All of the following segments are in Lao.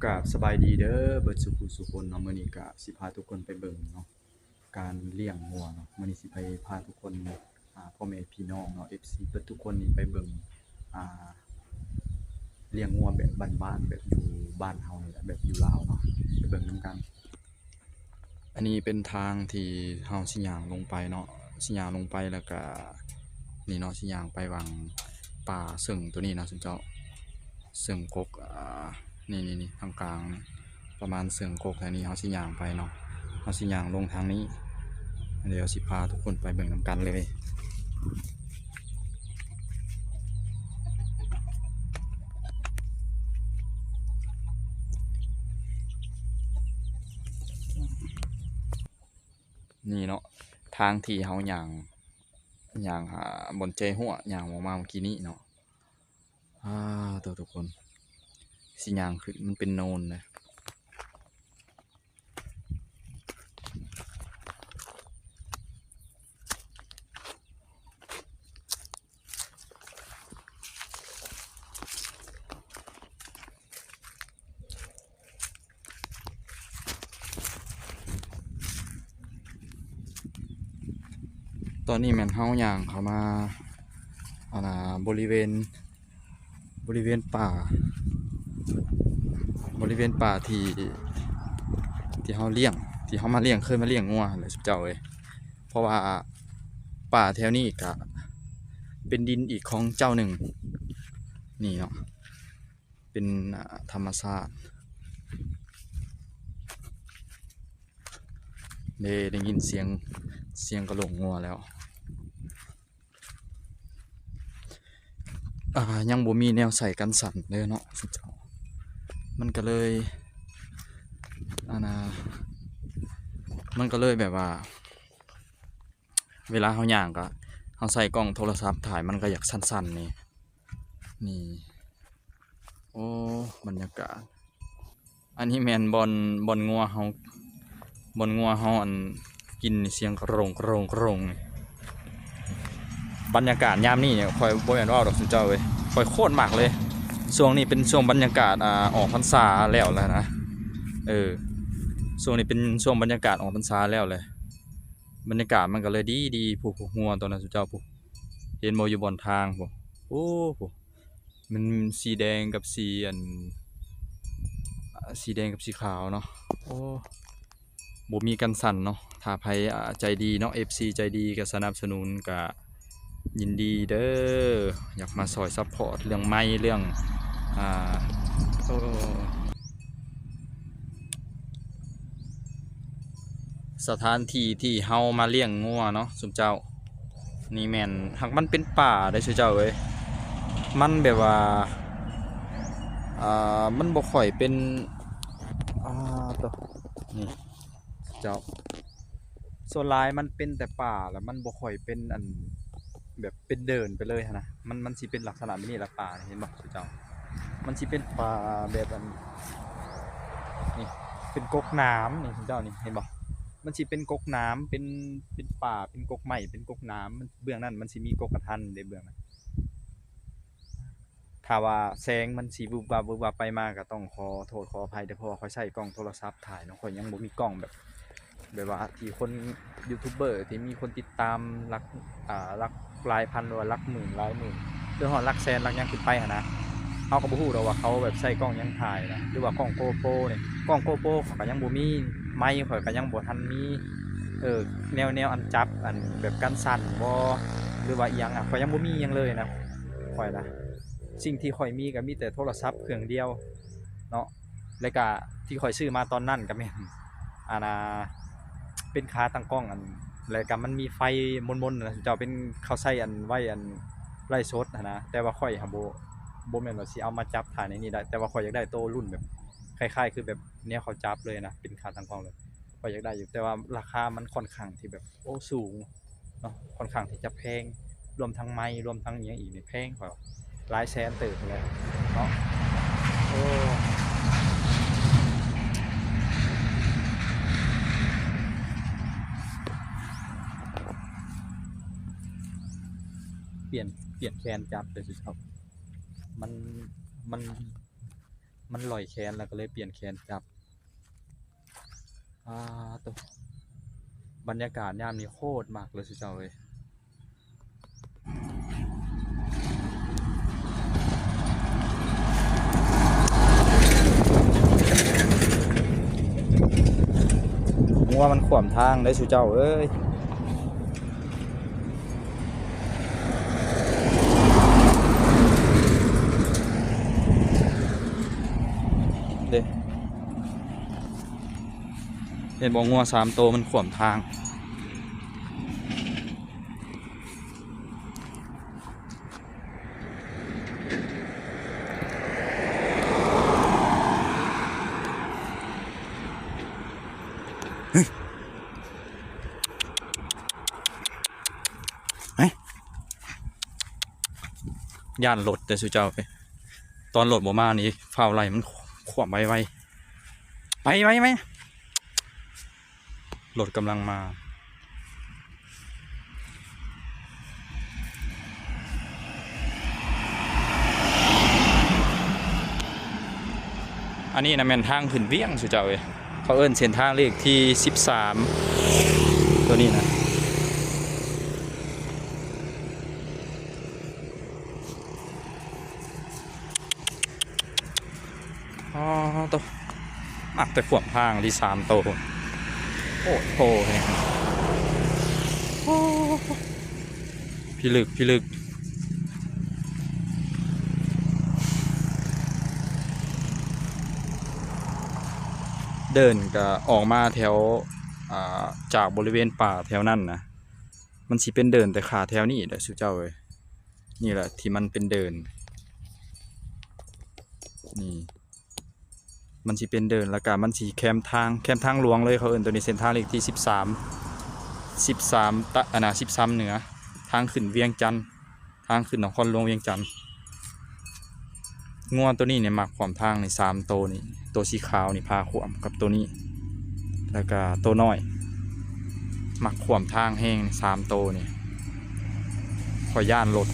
ກາບສະບາຍດີເດີ ເບິດສູ່ຜູ້ສູ່ຄົນເນາະ. ມື້ນີ້ກະຊິພາທຸກຄົນໄປເບິ່ງເນາະ ການລ້ຽງງົວເນາະ. ມື້ນີ້ຊິໄປພາທຸກຄົນ ອາ ພໍ່ແມ່ພີ່ນ້ອງເນາະ ເອັຟຊີ ເບິດທຸກຄົນນີ້ໄປເບິ່ງ ອາ ລ້ຽງງົວແບບບ້ານໆ ແບບຢູ່ບ້ານເຮົານີ້ແຫຼະ ແບບຢູ່ລາວເນາະ ໄປເບິ່ງນຳກັນ. ອັນນີ້ເປັນທາງທີ່ເຮົາຊິຍ່າງລົງໄປເນາະ ຊິຍ່າງລົງໄປແລ້ວກະ ນີ້ເນາະ ຊິຍ່າງໄປຫວ່າງປ່າເຊິ່ງໂຕນີ້ນະ ຊຸມເຈົ້າ ເຊິ່ງກົກ ອາ ນີ້ໆໆ ທາງກາງນີ້ ປະມານເຊິ່ງກົກແຖວນີ້ ເຮົາຊິຍ່າງໄປເນາະ ເຮົາຊິຍ່າງລົງທາງນີ້ ດຽວຊິພາທຸກຄົນໄປເບິ່ງນຳກັນເລີຍ. ນີ້ເນາະ ທາງທີ່ເຮົາຍ່າງ ຍ່າງຫາບ່ອນແຈຮົ້ວ ຍ່າງອອກມາເມື່ອກີ້ນີ້ເນາະ. ອາ ໂຕ ທຸກຄົນ ຊິຍ່າງຂຶ້ນ ມັນເປັນໂນນເດ້. ຕອນນີ້ແມ່ນເຮົາຍ່າງເຂົ້າມາ ອັນນ່າ ບໍລິເວນ ບໍລິເວນປ່າ ບໍລິເວນປ່າທີ່ ທີ່ເຮົາລ້ຽງ ທີ່ເຮົາມາລ້ຽງ ເຄີຍມາລ້ຽງງົວຫັ້ນແຫຼະ ເຈົ້າເອີຍ. ເພາະວ່າປ່າແຖວນີ້ກະເປັນດິນອີກຂອງເຈົ້າໜຶ່ງ ນີ້ເນາະ ເປັນ ອາ ທຳມະຊາດເດ້. ໄດ້ຍິນສຽງ ສຽງກະໂຫຼງງົວແລ້ວ. ອາ ຍັງບໍ່ມີແນວໃສ່ກັນສັ່ນເດີເນາະ ເຈົ້າ ມັນກະເລີຍ ອັນນ່າ ມັນກະເລີຍແບບວ່າ ເວລາເຮົາຍ່າງກະ ເຮົາໃສ່ກ້ອງໂທລະສັບຖ່າຍ ມັນກະຢາກສັ່ນໆ ນີ້ ນີ້ ໂອ້ ບັນຍາກາດ ອັນນີ້ແມ່ນບ່ອນ ບ່ອນງົວເຮົາ ບ່ອນງົວເຮົາ ອັນ ກິນສຽງກະໂຣງ ກະໂຣງ ກະໂຣງ. ບັນຍາກາດຍາມນີ້ນີ້ ຂ້ອຍບໍ່ແມ່ນເວົ້າດອກຊຸມເຈົ້າເອີຍ ຂ້ອຍໂຄດມັກເລີຍ. ຊ່ວງນີ້ເປັນຊ່ວງບັນຍາກາດ ອາ ອອກພັນສາແລ້ວແຫຼະນະ ເອີ ຊ່ວງນີ້ເປັນຊ່ວງບັນຍາກາດອອກພັນສາແລ້ວແຫຼະ ບັນຍາກາດມັນກະເລີຍດີໆ. ຜູ້ ຜູ້ ງົວໂຕນັ້ນຊຸມເຈົ້າ ຜູ້ ເຫັນບໍ່ ຢູ່ບ່ອນທາງ ຜູ້ ໂອ້ ຜູ້ ມັນສີແດງກັບສີ ອັນ ອາ ສີແດງກັບສີຂາວເນາະ ໂອ້ ບໍ່ມີກັນສັ່ນເນາະ. ຖ້າໃຜ ອາ ໃຈດີເນາະ ເອັຟຊີ ໃຈດີກະສະໜັບສະໜູນ ກະຍິນດີເດີ ຢາກມາຊ່ອຍຊັບພອດເລື່ອງໄມ ເລື່ອງ ອາ ໂອ້ ສະຖານທີ່ທີ່ເຮົາມາລ້ຽງງົວເນາະ ຊຸມເຈົ້າ ນີ້ແມ່ນ ຫາກມັນເປັນປ່າເດ້ຊຸມເຈົ້າເອີຍ ມັນແບບວ່າ ອາ ມັນບໍ່ຄ່ອຍເປັນ ອາ ໂຕ ນີ້ ເຈົ້າ ສ່ວນຫຼາຍມັນເປັນແຕ່ປ່າ ແລ້ວມັນບໍ່ຄ່ອຍເປັນ ອັນ ແບບເປັນເດີ່ນໄປເລີຍຫັ້ນນະ ມັນ ມັນຊິເປັນລັກສະນະແບບນີ້ລະ ປ່ານີ້ ເຫັນບໍ່ເຈົ້າ ມັນຊິເປັນປ່າແບບ ອັນ ນີ້ ເປັນກົກໜາມນີ້ ເຈົ້ານີ້ ເຫັນບໍ່ ມັນຊິເປັນກົກໜາມ ເປັນ ເປັນປ່າ ເປັນກົກໄມ້ ເປັນກົກໜາມ ມັນ ເບື້ອງນັ້ນມັນຊິມີກົກກະທັນເດ້ ເບື້ອງນັ້ນ. ຖ້າວ່າແສງມັນຊິວຶບວັບວຶບວັບໄປມາ ກະຕ້ອງຂໍໂທດຂໍອະໄພເດີ ເພາະວ່າຂ້ອຍໃຊ້ກ້ອງໂທລະສັບຖ່າຍເນາະ ຂ້ອຍຍັງບໍ່ມີກ້ອງແບບ ແບບວ່າທີ່ຄົນຢູທູບເບີທີ່ມີຄົນຕິດຕາມຫຼັກ ອາ ຫຼັກຫຼາຍພັນ ຫຼືວ່າຫຼັກໝື່ນ ຫຼາຍໝື່ນ ຈົນຮອດຫຼັກແສນ ຫຼັກຫຍັງຂຶ້ນໄປຫັ້ນນະ ເຮົາກະບໍ່ຮູ້ດອກວ່າເຂົາແບບໃຊ້ກ້ອງຫຍັງຖ່າຍນະ ຫຼືວ່າກ້ອງໂກໂປນີ້ ກ້ອງໂກໂປຂ້ອຍກະຍັງບໍ່ມີ ໄມຂ້ອຍກະຍັງບໍ່ທັນມີ ເອີ ແນວ ແນວອັນຈັບ ອັນແບບກັນສັ່ນບໍ່ ຫຼືວ່າອີ່ຫຍັງ ຂ້ອຍຍັງບໍ່ມີຫຍັງເລີຍນະ ຂ້ອຍນະ ສິ່ງທີ່ຂ້ອຍມີກະມີແຕ່ໂທລະສັບເຄື່ອງດຽວເນາະ ແລ້ວກະທີ່ຂ້ອຍຊື້ມາຕອນນັ້ນກະແມ່ນ ອັນນ່າ ເປັນຂາຕັ້ງກ້ອງ ອັນ ແລ້ວກະມັນມີໄຟມົນໆນະ ເຈົ້າ ເປັນເຂົາໃຊ້ ອັນ ໄວ້ ອັນ ໄລຟ໌ສົດຫັ້ນນະ ແຕ່ວ່າຂ້ອຍຫັ້ນບໍ່ ບໍ່ແມ່ນວ່າຊິເອົາມາຈັບຖ່າຍໃນນີ້ໄດ້ ແຕ່ວ່າຂ້ອຍຢາກໄດ້ໂຕລຸ້ນແບບຄ້າຍໆຄືແບບແນວເຂົາຈັບເລີຍນະ ເປັນຂາຕັ້ງກ້ອງເລີຍ ຂ້ອຍຢາກໄດ້ຢູ່ ແຕ່ວ່າລາຄາມັນຂ້ອນຂ້າງທີ່ແບບ ໂອ້ ສູງເນາະ ຂ້ອນຂ້າງທີ່ຈະແພງ ລວມທັງໄມ ລວມທັງອີ່ຫຍັງອີກນີ້ແພງ ຂ້ອຍວ່າຫຼາຍແສນເຕີບພຸ້ນແຫຼະເນາະ. ໂອ້ ປ່ຽນ ປ່ຽນແຄມຈັບເດີ ມັນ ມັນ ມັນລ່ອຍແຂນ ແລ້ວກໍເລີຍປ່ຽນແຂນຈັບ. ອາໂຕ ບັນຍາກາດຍາມນີ້ໂຄດມັກເລີຍຊຸເຈົ້າເອີຍ. ງົວມັນຂວາມທາງເດ້ຊຸເຈົ້າເອີຍ. ເດ້ ເຫັນບໍ່? ງົວສາມໂຕມັນຂວາມທາງ. ຢ້ານລົດເດ້ຊຸເຈົ້າເອີຍ. ຕອນລົດບໍ່ມານີ້ ຟ້າວໄລ່ມັນຂວາມໄວໆ. ໄປໄວໆ. ລົດກຳລັງມາ. ອັນນີ້ນະແມ່ນທາງຂຶ້ນວຽງ ຊຸເຈົ້າເອີຍ. ເຂົາເອີ້ນເສັ້ນທາງເລກທີສິບສາມ ໂຕນີ້ນະ. ອໍ ໂຕ ມັກແຕ່ຂວາມທາງທີ່ສາມໂຕ. ໂອ້ໂຫ ໂອ້ ພິລຶກ ພິລຶກ. ເດີ່ນກະອອກມາແຖວ ອ່າ ຈາກບໍລິເວນປ່າແຖວນັ້ນນະ. ມັນຊິເປັນເດີ່ນແຕ່ຂາແຖວນີ້ແຫຼະຊຸເຈົ້າເອີຍ. ນີ້ແຫຼະທີ່ມັນເປັນເດີ່ນ ນີ້ ມັນຊິເປັນເດີ່ນ ແລ້ວກະມັນຊິແຄມທາງ ແຄມທາງຫຼວງເລີຍ. ເຂົາເອີ້ນໂຕນີ້ເສັ້ນທາງເລກທີສິບສາມ ສິບສາມຕະ ອັນນະ ສິບສາມເໜືອ ທາງຂຶ້ນວຽງຈັນ ທາງຂຶ້ນນະຄອນຫຼວງວຽງຈັນ. ງົວໂຕນີ້ນີ້ມັກຂວາມທາງນີ້ສາມໂຕນີ້ ໂຕສີຂາວນີ້ພາຂວາມກັບໂຕນີ້ ແລ້ວກະໂຕນ້ອຍມັກຂວາມທາງແຮງນີ້ສາມໂຕນີ້. ຂ້ອຍຢ້ານລົດ.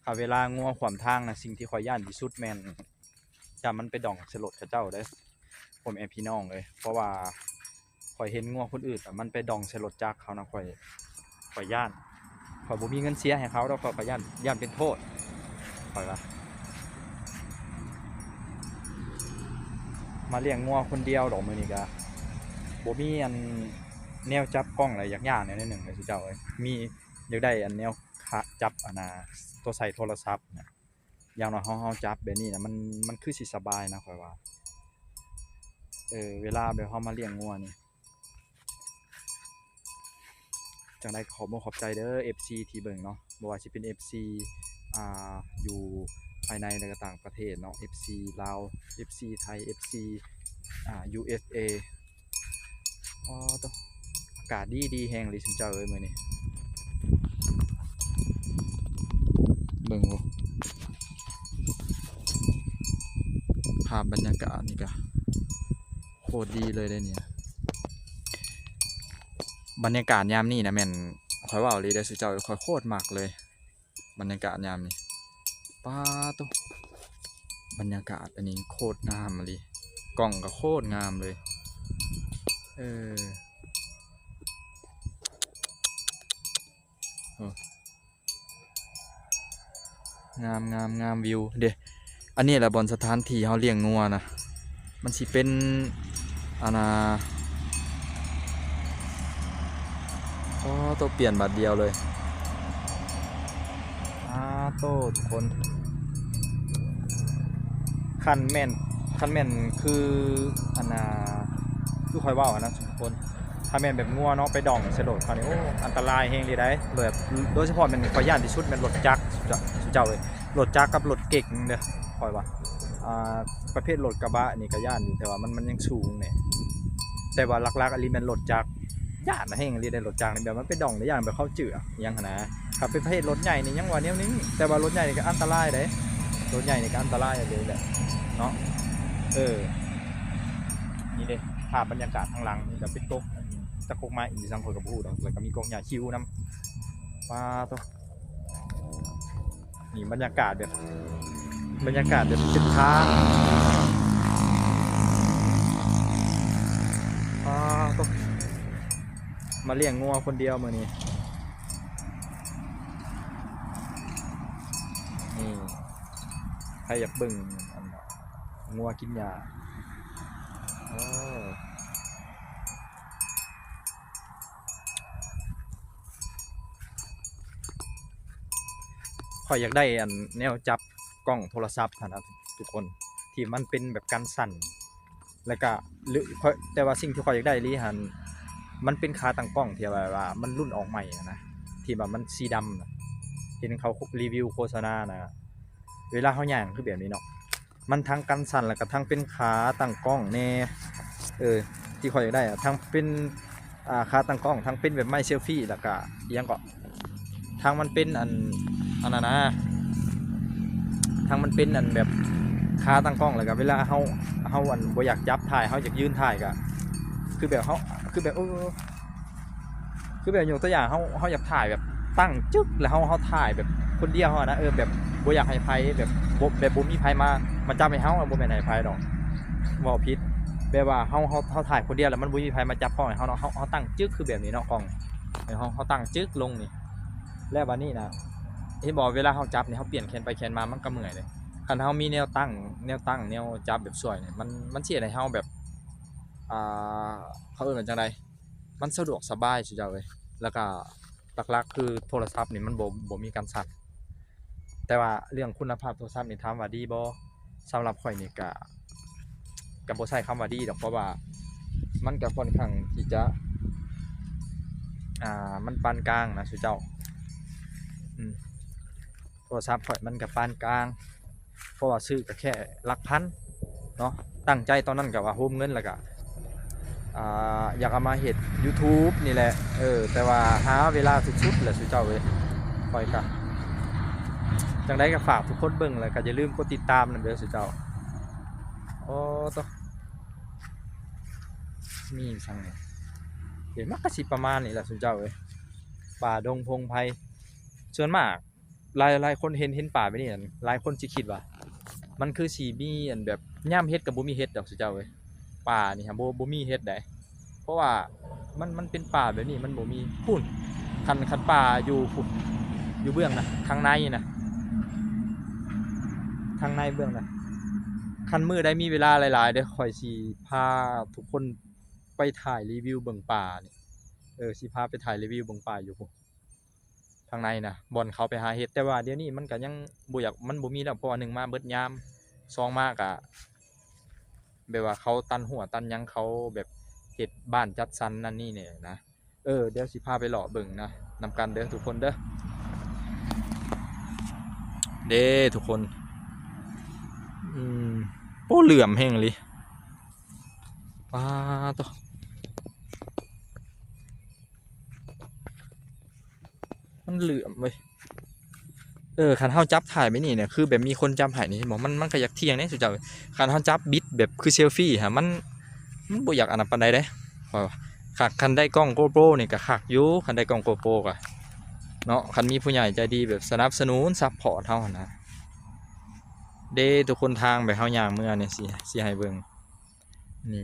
ຖ້າເວລາງົວຂວາມທາງນະ ສິ່ງທີ່ຂ້ອຍຢ້ານທີ່ສຸດແມ່ນ ຢ້ານມັນໄປດອງໃສ່ລົດເຂົາເຈົ້າເດ້ ພໍ່ແມ່ພີ່ນ້ອງເອີຍ. ເພາະວ່າຂ້ອຍເຫັນງົວຄົນອື່ນນະ ມັນໄປດອງໃສ່ລົດຈັກເຂົານະ ຂ້ອຍ ຂ້ອຍຢ້ານ. ຂ້ອຍບໍ່ມີເງິນເສຍໃຫ້ເຂົາດອກ ຂ້ອຍ ຂ້ອຍຢ້ານ ຢ້ານເປັນໂທດ ຂ້ອຍວ່າ. ມາລ້ຽງງົວຄົນດຽວດອກ ມື້ນີ້ກະບໍ່ມີອັນ ແນວຈັບກ້ອງ ແລ້ວຢາກຢ້ານແນວໜຶ່ງເລີຍຊຸເຈົ້າເອີຍ. ມີ ຢາກໄດ້ອັນແນວ ຂະ ຈັບອັນນາ ໂຕໃສ່ໂທລະສັບນະ. ຢ່າງໜ້ອຍເຮົາ ເຮົາຈັບແບບນີ້ນະ ມັນ ມັນຄືຊິສະບາຍນະ ຂ້ອຍວ່າ. ເອີ ເວລາແບບເຮົາມາລ້ຽງງົວນີ້. ຈັ່ງໃດກໍຂອບອົກຂອບໃຈເດີ ເອັຟຊີ ທີ່ເບິ່ງເນາະ ບໍ່ວ່າຊິເປັນ ເອັຟຊີ ອ່າ ຢູ່ພາຍໃນ ແລະ ກໍຕ່າງປະເທດເນາະ ເອັຟຊີ ລາວ ເອັຟຊີ ໄທ ເອັຟຊີ ອ່າ ຢູເອສເອ. ອໍ ໂຕ ອາກາດດີ ດີແຮງເລີຍຊຸມເຈົ້າເອີຍ ມື້ນີ້. ເບິ່ງບໍ່ ພາບບັນຍາກາດນີ້ກະໂຄດດີເລີຍເດ້ນີ້. ບັນຍາກາດຍາມນີ້ນະແມ່ນ ຂ້ອຍເວົ້າອີ່ຫຼີເດີຊຸມເຈົ້າ ຂ້ອຍໂຄດມັກເລີຍ. ບັນຍາກາດຍາມນີ້ ປາໂຕ ບັນຍາກາດອັນນີ້ໂຄດງາມອີ່ຫຼີ ກ້ອງກໍໂຄດງາມເລີຍ. ເອີ ໂອ້ ງາມ ງາມ ງາມ ວິວເດ້. ອັນນີ້ແຫຼະບ່ອນສະຖານທີ່ເຮົາລ້ຽງງົວນະ ມັນຊິເປັນ ອັນນ່າ ໂອ້ ໂຕ ປ່ຽນບາດດຽວເລີຍ. ອາໂຕ ທຸກຄົນ ຄັນແມ່ນ ຄັນແມ່ນຄື ອັນນ່າ ຄືຂ້ອຍເວົ້າຫັ້ນນະທຸກຄົນ ຖ້າແມ່ນແບບງົວເນາະ ໄປດອງໃສ່ລົດເຂົານີ້ ໂອ້ ອັນຕະລາຍແຮງເລີຍໃດ໋. ແບບ ໂດຍສະເພາະແມ່ນຂ້ອຍຢ້ານທີ່ສຸດແມ່ນລົດຈັກ ຊຸມເຈົ້າ ຊຸມເຈົ້າເອີຍ. ລົດຈັກກັບລົດເກັງເດີ້ ຂ້ອຍວ່າ ອ່າ ປະເພດລົດກະບະນີ້ກະຢ້ານຢູ່ ແຕ່ວ່າມັນ ມັນຍັງສູງແດ່. ແຕ່ວ່າຫຼັກໆອີ່ຫຼີແມ່ນລົດຈັກ ຢ້ານແຮງອີ່ຫຼີເດ້ ລົດຈັກນີ້ ແບບມັນໄປດອງໄດ້ ຢ້ານແບບເຂົາເຈື່ອອີ່ຫຍັງຫັ້ນນະ. ຄັນເປັນປະເພດລົດໃຫຍ່ນີ້ຍັງວ່າແນວໜຶ່ງ ແຕ່ວ່າລົດໃຫຍ່ນີ້ກະອັນຕະລາຍເດ້ ລົດໃຫຍ່ນີ້ກະອັນຕະລາຍອີ່ຫຼີແຫຼະເນາະ. ເອີ ນີ້ເດ້ ພາບບັນຍາກາດທາງຫຼັງນີ້ກະເປັນກົກ ຈັກກົກໄມ້ອີ່ຫຍັງ ຂ້ອຍກະບໍ່ຮູ້ດອກ ແລ້ວກະມີກົກຫຍ້າຄິວນຳ. ປາໂຕ. ນີ້ບັນຍາກາດແບບ ບັນຍາກາດແບບເປັນທາງ ອ້າວ ມາລ້ຽງງົວຄົນດຽວມື້ນີ້ ນີ້ ໃຜຢາກເບິ່ງ ອັນ ງົວກິນຫຍ້າ ໂອ້ ຂ້ອຍຢາກໄດ້ອັນແນວຈັບກ້ອງໂທລະສັບຫັ້ນນະທຸກຄົນ ທີ່ມັນເປັນແບບກັນສັ່ນ ແລ້ວກະ ຫຼື ຂ້ອຍ ແຕ່ວ່າສິ່ງທີ່ຂ້ອຍຢາກໄດ້ອີ່ຫຼີຫັ້ນ ມັນເປັນຂາຕັ້ງກ້ອງທີ່ວ່າ ວ່າມັນລຸ້ນອອກໃໝ່ຫັ້ນນະ ທີ່ວ່າມັນສີດຳນະ ເຫັນເຂົາຣີວິວໂຄສະນານະ ເວລາເຮົາຍ່າງຄືແບບນີ້ເນາະ ມັນທັງກັນສັ່ນ ແລ້ວກະທັງເປັນຂາຕັ້ງກ້ອງແດ່ ເອີ ທີ່ຂ້ອຍຢາກໄດ້ອະ ທັງເປັນ ອ່າ ຂາຕັ້ງກ້ອງ ທັງເປັນແບບໄມ້ເຊລຟີ ແລ້ວກະອີ່ຫຍັງເກາະ ທັງມັນເປັນອັນ ອັນນັ້ນນະ ທັງມັນເປັນອັນແບບຂາຕັ້ງກ້ອງ ແລ້ວກະເວລາເຮົາ ເຮົາອັນບໍ່ຢາກຈັບຖ່າຍ ເຮົາຢາກຢືນຖ່າຍກະ ຄືແບບເຮົາ ຄືແບບ ເອີ ຄືແບບຍົກຕົວຢ່າງ ເຮົາ ເຮົາຢາກຖ່າຍແບບຕັ້ງຈຶກ ແລ້ວເຮົາ ເຮົາຖ່າຍແບບຄົນດຽວເຮົານະ ເອີ ແບບບໍ່ຢາກໃຫ້ໃຜແບບ ບໍ່ ແບບບໍ່ມີໃຜມາ ມາຈັບໃຫ້ເຮົາ ບໍ່ແມ່ນໃຫ້ໃຜດອກ ເວົ້າຜິດ ແບບວ່າເຮົາ ເຮົາ ເຮົາຖ່າຍຄົນດຽວ ແລ້ວມັນບໍ່ມີໃຜມາຈັບກ້ອງໃຫ້ເຮົາເນາະ ເຮົາ ເຮົາຕັ້ງຈຶກຄືແບບນີ້ເນາະ ກ້ອງ ເຮົາ ເຮົາຕັ້ງຈຶກລົງນີ້ ແລ້ວບາດນີ້ນະ ເຫັນບໍ່ ເວລາເຮົາຈັບນີ້ ເຮົາປ່ຽນແຂນໄປແຂນມາ ມັນກະເມື່ອຍເດ້ ຄັນເຮົາມີແນວຕັ້ງ ແນວຕັ້ງ ແນວຈັບແບບຊ່ວຍນີ້ ມັນ ມັນຊິເຮັດໃຫ້ເຮົາແບບ ອ່າ ເຂົາເອີ້ນວ່າຈັ່ງໃດ ມັນສະດວກສະບາຍ ຊຸເຈົ້າເອີຍ ແລ້ວກະຫຼັກໆຄືໂທລະສັບນີ້ມັນບໍ່ ບໍ່ມີການສັ່ນ ແຕ່ວ່າເລື່ອງຄຸນນະພາບໂທລະສັບນີ້ຖາມວ່າດີບໍ່? ສຳລັບຂ້ອຍນີ້ກະ ກະບໍ່ໃຊ້ຄຳວ່າດີດອກ ເພາະວ່າມັນກະຄ່ອນຂ້າງທີ່ຈະ ອ່າ ມັນປານກາງນະ ຊຸເຈົ້າ ອືມ ໂທລະສັບຂ້ອຍມັນກະປານກາງ ເພາະວ່າຊື້ກະແຄ່ຫຼັກພັນເນາະ ຕັ້ງໃຈຕອນນັ້ນກະວ່າໂຮມເງິນ ແລ້ວກະ ອ່າ ຢາກເອົາມາເຮັດຢູທູບນີ້ແຫຼະ ເອີ ແຕ່ວ່າຫາເວລາສຸດໆແຫຼະ ຊຸເຈົ້າເອີຍ ຂ້ອຍກະ ຈັ່ງໃດກະຝາກທຸກຄົນເບິ່ງ ແລ້ວກະຢ່າລືມກົດຕິດຕາມນຳເດີ ຊຸເຈົ້າ ໂອ້ໂຕ ມີຫຍັງນີ້ ເອີ ມັນກະຊິປະມານນີ້ແຫຼະ ຊຸເຈົ້າເອີຍ ປ່າດົງພົງໄພ ສ່ວນມາກ ຫຼາຍ ຫຼາຍຄົນເຫັນ ເຫັນປ່າແບບນີ້ ຫຼາຍຄົນຊິຄິດວ່າ ມັນຄືຊິມີອັນແບບ ຍາມເຫັດກະບໍ່ມີເຫັດດອກ ຊຸເຈົ້າເອີຍ ປ່ານີ້ຫາ ບໍ່ ບໍ່ມີເຫັດໃດ ເພາະວ່າມັນ ມັນເປັນປ່າແບບນີ້ ມັນບໍ່ມີ ພຸ້ນ ຄັນ ຄັນປ່າຢູ່ພຸ້ນ ຢູ່ເບື້ອງນະ ທາງໃນນະ ທາງໃນເບື້ອງນະ ຄັນມື້ໃດມີເວລາຫຼາຍໆເດີ ຂ້ອຍຊິພາທຸກຄົນໄປຖ່າຍຣີວິວເບິ່ງປ່ານີ້ ເອີ ຊິພາໄປຖ່າຍຣີວິວເບິ່ງປ່າຢູ່ພຸ້ນ ທາງໃນນະ ບ່ອນເຂົາໄປຫາເຫັດ ແຕ່ວ່າດຽວນີ້ມັນກະຍັງບໍ່ຢາກ ມັນບໍ່ມີແລ້ວ ເພາະວ່າໜຶ່ງມາເບິດຍາມ ສອງມາກະແບບວ່າເຂົາຕັນຮົ້ວຕັນຫຍັງ ເຂົາແບບເຮັດບ້ານຈັດສັນນັ້ນນີ້ແນ່ນະ ເອີ ດຽວຊິພາໄປເລາະເບິ່ງນະ ນຳກັນເດີທຸກຄົນເດີ ເດ້ທຸກຄົນ ອືມ ໂອ້ ເຫຼື້ອມແຮງອີ່ຫຼີ ປາໂຕ ມັນເຫຼື້ອມເວີຍ ເອີ ຄັນເຮົາຈັບຖ່າຍແບບນີ້ນະ ຄືແບບມີຄົນຈັບໃຫ້ນີ້ ເຫັນບໍ່ ມັນ ມັນກະຢາກທ່ຽງເດ້ ຊຸເຈົ້າ ຄັນເຮົາຈັບບິດແບບຄືເຊລຟີຫັ້ນ ມັນ ມັນບໍ່ຢາກອັນນັ້ນປານໃດເດ້ ຂ້ອຍວ່າ ຄັນ ຄັນໄດ້ກ້ອງໂກໂປຣນີ້ກະຄັກຢູ່ ຄັນໄດ້ກ້ອງໂກໂປຣກະເນາະ ຄັນມີຜູ້ໃຫຍ່ໃຈດີແບບສະໜັບສະໜູນຊັບພອດເຮົາຫັ້ນນະ ເດ້ທຸກຄົນ ທາງແບບເຮົາຍ່າງເມືອນີ້ ຊິ ຊິໃຫ້ເບິ່ງ ນີ້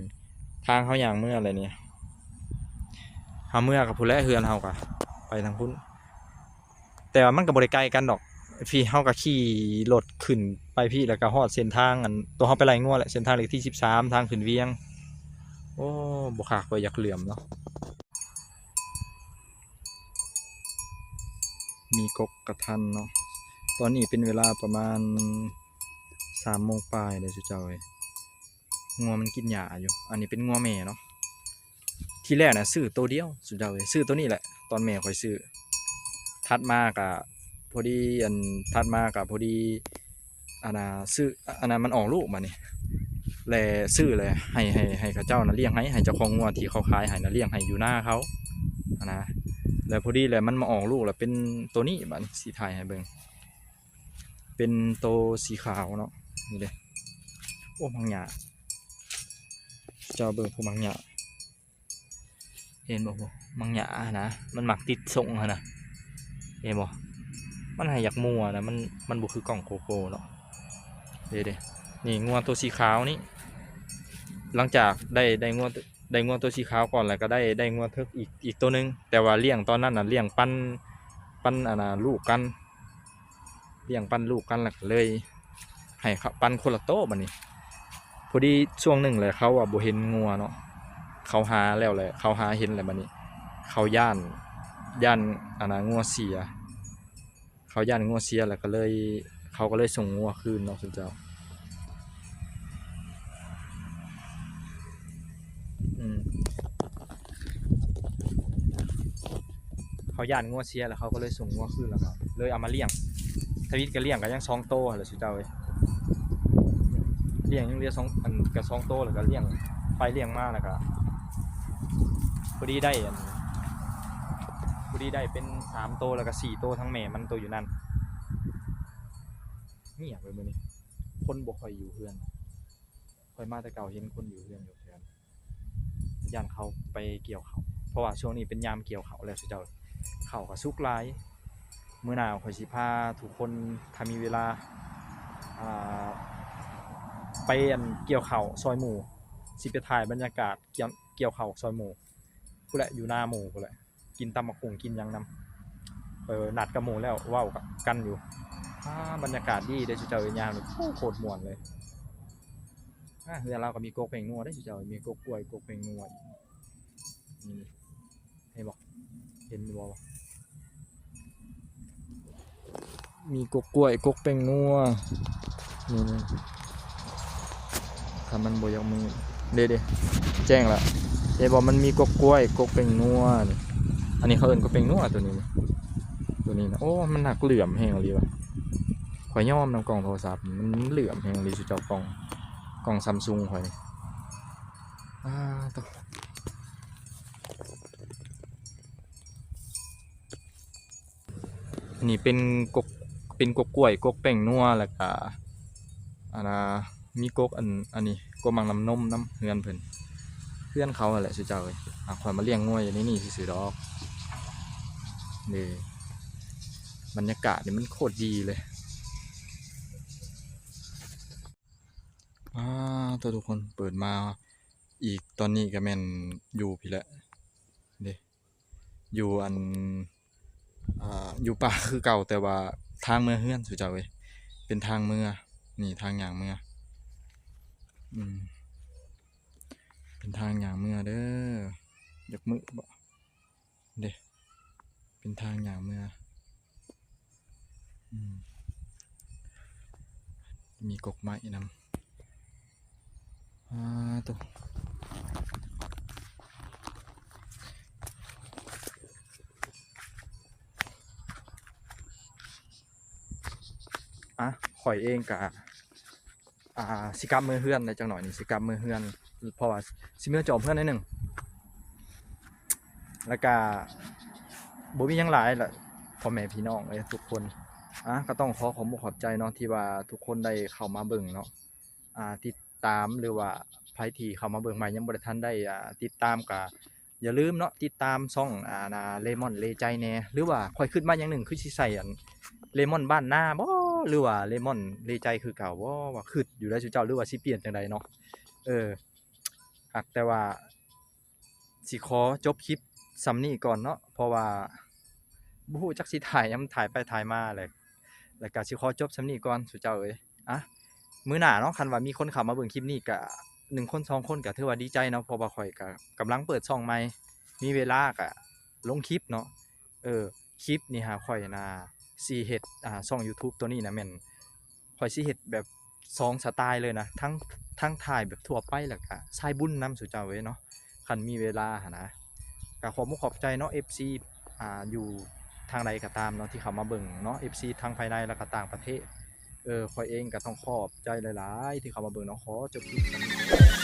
ທາງເຮົາຍ່າງເມືອແຫຼະນີ້ ເຮົາເມືອກະພຸ້ນແຫຼະ ເຮືອນເຮົາກະໄປທາງພຸ້ນ ແຕ່ວ່າມັນກະບໍ່ໄດ້ໄກກັນດອກ ພີ້ເຮົາກະຂີ່ລົດຂຶ້ນໄປພີ້ ແລ້ວກະຮອດເສັ້ນທາງ ອັນ ໂຕເຮົາໄປໄລ່ງົວແຫຼະ ເສັ້ນທາງເລກທີສິບສາມ ທາງຂຶ້ນວຽງ ໂອ້ ບໍ່ຄັກເວີຍ ຢາກເຫຼື້ອມເນາະ ມີກົກກະທັນເນາະ ຕອນນີ້ເປັນເວລາປະມານສາມໂມງປາຍແລ້ວ ຊຸເຈົ້າເອີຍ ງົວມັນກິນຫຍ້າຢູ່ ອັນນີ້ເປັນງົວແມ່ເນາະ ທີແລກນະຊື້ໂຕດຽວ ຊຸເຈົ້າເອີຍ ຊື້ໂຕນີ້ແຫຼະ ຕອນແມ່ຂ້ອຍຊື້ ຖັດມາກະພໍດີ ອັນ ຖັດມາກະພໍດີ ອັນນ່າ ຊື້ ອັນນັ້ນມັນອອກລູກບາດນີ້ ແລະ ຊື້ແລະ ໃຫ້ ໃຫ້ ໃຫ້ເຂົາເຈົ້ານະລ້ຽງໃຫ້ ໃຫ້ເຈົ້າຂອງງົວທີ່ເຂົາຂາຍໃຫ້ນະລ້ຽງໃຫ້ຢູ່ນາເຂົາ ຫັ້ນນະ ແລະ ພໍດີແຫຼະ ມັນມາອອກລູກແລ້ວເປັນໂຕນີ້ ບາດນີ້ຊິຖ່າຍໃຫ້ເບິ່ງ ເປັນໂຕສີຂາວເນາະ ນີ້ເດ້ ໂອ້ ໝາກຫຍ້າ ເຈົ້າເບິ່ງຜູ້ໝາກຫຍ້າ ເຫັນບໍ່ ໝາກຫຍ້າຫັ້ນນະ ມັນມັກຕິດສົ້ງຫັ້ນນະ ເຫັນບໍ່ ມັນໃຫ້ຢາກມົວນະ ມັນ ມັນບໍ່ຄືກ້ອງໂກໂປເນາະ. ເດ້ໆ ນີ້ງົວໂຕສີຂາວນີ້ ຫຼັງຈາກໄດ້ ໄດ້ງົວ ໄດ້ງົວໂຕສີຂາວກ່ອນ ແລ້ວກໍໄດ້ ໄດ້ງົວເຖິກອີກ ອີກໂຕໜຶ່ງ ແຕ່ວ່າລ້ຽງຕອນນັ້ນນະ ລ້ຽງປັນ ປັນອັນນ່າລູກກັນ ລ້ຽງປັນລູກກັນ ແລ້ວກໍເລີຍໃຫ້ເຂົາປັນຄົນລະໂຕ. ບາດນີ້ພໍດີຊ່ວງໜຶ່ງແຫຼະ ເຂົາວ່າບໍ່ເຫັນງົວເນາະ ເຂົາຫາແລ້ວແຫຼະ ເຂົາຫາເຫັນແລ້ວ ບາດນີ້ເຂົາຢ້ານ ຢ້ານອັນນ່າງົວເສຍ ເຂົາຢ້ານງົວເສຍ ແລ້ວກໍເລີຍ ເຂົາກໍເລີຍສົ່ງງົວຄືນເນາະ ຊຸມເຈົ້າ. ອືມ ເຂົາຢ້ານງົວເສຍ ແລ້ວເຂົາກໍເລີຍສົ່ງງົວຄືນ ແລ້ວກໍເລີຍເອົາມາລ້ຽງ. ທຳອິດກໍລ້ຽງກໍຍັງສອງໂຕຫັ້ນແຫຼະ ຊຸມເຈົ້າເອີຍ. ລ້ຽງຍັງເຫຼືອສອງ ອັນ ກໍສອງໂຕ ແລ້ວກໍລ້ຽງໄປລ້ຽງມາ ແລ້ວກໍພໍດີໄດ້ ອັນ ພໍດີໄດ້ເປັນສາມໂຕ ແລ້ວກໍສີ່ໂຕ ທັງແມ່ມັນໂຕຢູ່ນັ້ນ. ງຽບເລີຍມື້ນີ້ ຄົນບໍ່ຄ່ອຍຢູ່ເຮືອນ. ຂ້ອຍມາແຕ່ເກົ່າເຫັນຄົນຢູ່ເຮືອນຢູ່ແຖວນີ້ ຢ້ານເຂົາໄປກ່ຽວເຂົ້າ ເພາະວ່າຊ່ວງນີ້ເປັນຍາມກ່ຽວເຂົ້າແລ້ວ ເຈົ້າ ເຂົ້າກໍສຸກຫຼາຍ. ມື້ໜ້າຂ້ອຍຊິພາທຸກຄົນ ຖ້າມີເວລາ ອ່າ ໄປ ອັນ ກ່ຽວເຂົ້າຊ່ອຍໝູ່ ຊິໄປຖ່າຍບັນຍາກາດກ່ຽວ ກ່ຽວເຂົ້າຊ່ອຍໝູ່ ພຸ້ນແຫຼະ ຢູ່ນາໝູ່ພຸ້ນແຫຼະ. ກິນຕຳບັກຫຸ່ງກິນຫຍັງນຳ. ເອີ ນັດກັບໝູ່ແລ້ວ ເວົ້າກັນຢູ່. ອາ ບັນຍາກາດດີເດ້ ຊຸມເຈົ້າເອີຍ ຍາມນີ້ ໂອ້ ໂຄດມ່ວນເລີຍ. ອາ ເຮືອນລາວກໍມີກົກແປ້ງນົວເດ້ ຊຸມເຈົ້າ ມີກົກກ້ວຍ ກົກແປ້ງນົວອີກ. ນີ້ ເຫັນບໍ່ ເຫັນຢູ່ບໍ່? ມີກົກກ້ວຍ ກົກແປ້ງນົວ ນີ້ ນີ້ ຖ້າມັນບໍ່ຢາກມືດ ເດ້ໆ ແຈ້ງລະ ເຫັນບໍ່? ມັນມີກົກກ້ວຍ ກົກແປ້ງນົວນີ້. ອັນນີ້ເຂົາເອີ້ນກົກແປ້ງນົວ ໂຕນີ້ ໂຕນີ້ນະ. ໂອ້ ມັນໜັກ ເຫຼື້ອມແຮງອີ່ຫຼີວ່າ. ຂ້ອຍຍອມນຳກ້ອງໂທລະສັບ ມັນເຫຼື້ອມແຮງອີ່ຫຼີ ຊຸມເຈົ້າ ກ້ອງ ກ້ອງຊຳຊຸງຂ້ອຍນີ້. ອາ ໂຕ ອັນນີ້ເປັນກົກ ເປັນກົກກ້ວຍ ກົກແປ້ງນົວ ແລ້ວກະ ອັນນ່າ ມີກົກ ອັນ ອັນນີ້ ກົກໝາກນ້ຳນົມນຳເຮືອນເພິ່ນ ເຮືອນເຂົາຫັ້ນແຫຼະ ຊຸມເຈົ້າເອີຍ. ອາ ຂ້ອຍມາລ້ຽງງົວຢູ່ໃນນີ້ຊື່ໆດອກ. ນີ້ ບັນຍາກາດນີ້ມັນໂຄດດີເລີຍ. ອາ ໂຕ ທຸກຄົນ ເປີດມາອີກ ຕອນນີ້ກໍແມ່ນຢູ່ພີ້ແຫຼະເດ້ ຢູ່ອັນ ອ່າ ຢູ່ປ່າຄືເກົ່າ ແຕ່ວ່າທາງເມືອເຮືອນ ຊຸມເຈົ້າເອີຍ ເປັນທາງເມືອ ນີ້ທາງຍ່າງເມືອ ອືມ ເປັນທາງຍ່າງເມືອເດີ. ຢາກມືດບໍ່? ເດ້ ເປັນທາງຍ່າງເມືອ ອືມ ມີກົກໄມ້ນຳ. ອາ ໂຕ ອາ ຂ້ອຍເອງກະ ອ່າ ຊິກັບເມືອເຮືອນແລ້ວ ຈັກໜ້ອຍນີ້ຊິກັບເມືອເຮືອນ ເພາະວ່າຊິເມືອຈອມເຮືອນໜ້ອຍໜຶ່ງ ແລ້ວກະບໍ່ມີຫຍັງຫຼາຍລະ ພໍ່ແມ່ພີ່ນ້ອງເອີຍ ທຸກຄົນ. ອາ ກໍຕ້ອງຂໍຂອບອົກຂອບໃຈເນາະ ທີ່ວ່າທຸກຄົນໄດ້ເຂົ້າມາເບິ່ງເນາະ ອ່າ ຕິດຕາມ ຫຼືວ່າໃຜທີ່ເຂົ້າມາເບິ່ງໃໝ່ ຍັງບໍ່ໄດ້ທັນໄດ້ ອ່າ ຕິດຕາມ ກະ ຢ່າລືມເນາະ ຕິດຕາມຊ່ອງ ອ່າ ເລມອນເລໄຈແດ່ ຫຼືວ່າຂ້ອຍຄິດມາຢ່າງໜຶ່ງ ຄືຊິໃສ່ ອັນ ເລມອນບ້ານນາບໍ ຫຼືວ່າເລມອນເລໄຈຄືເກົ່າບໍ ວ່າຄິດຢູ່ໄດ໋ຊຸມເຈົ້າ ຫຼືວ່າຊິປ່ຽນຈັ່ງໃດເນາະ. ເອີ ຫາກແຕ່ວ່າຊິຂໍຈົບຄລິບສ່ຳນີ້ກ່ອນເນາະ ເພາະວ່າບໍ່ຮູ້ຈັກຊິຖ່າຍຫຍັງ ມັນຖ່າຍໄປຖ່າຍມາແຫຼະ ແລ້ວກະຊິຂໍຈົບສ່ຳນີ້ກ່ອນ ຊຸມເຈົ້າເອີຍ. ອະ ມື້ໜ້າເນາະ ຄັນວ່າມີຄົນເຂົ້າມາເບິ່ງຄລິບນີ້ກະ ໜຶ່ງຄົນສອງຄົນກະຖືວ່າດີໃຈເນາະ ເພາະວ່າຂ້ອຍກະກຳລັງເປີດຊ່ອງໃໝ່ ມີເວລາກະລົງຄລິບເນາະ. ເອີ ຄລິບນີ້ຫາ ຂ້ອຍນະຊິເຮັດ ອ່າ ຊ່ອງຢູທູບໂຕນີ້ນະ ແມ່ນຂ້ອຍຊິເຮັດແບບສອງສະຕາຍເລີຍນະ ທັງ ທັງຖ່າຍແບບທົ່ວໄປ ແລ້ວກະສາຍບຸນນຳ ຊຸມເຈົ້າເອີຍເນາະ. ຄັນມີເວລາຫັ້ນນະ ກະຂອບອົກຂອບໃຈເນາະ ເອັຟຊີ ອ່າ ຢູ່ທາງໃດກໍຕາມເນາະ ທີ່ເຂົ້າມາເບິ່ງເນາະ ເອັຟຊີ ທັງພາຍໃນ ແລ້ວກໍຕ່າງປະເທດ. ເອີ ຂ້ອຍເອງກໍຕ້ອງຂອບໃຈຫຼາຍໆ ທີ່ເຂົ້າມາເບິ່ງເນາະ. ຂໍຈົບຄລິບສ່ຳນີ້.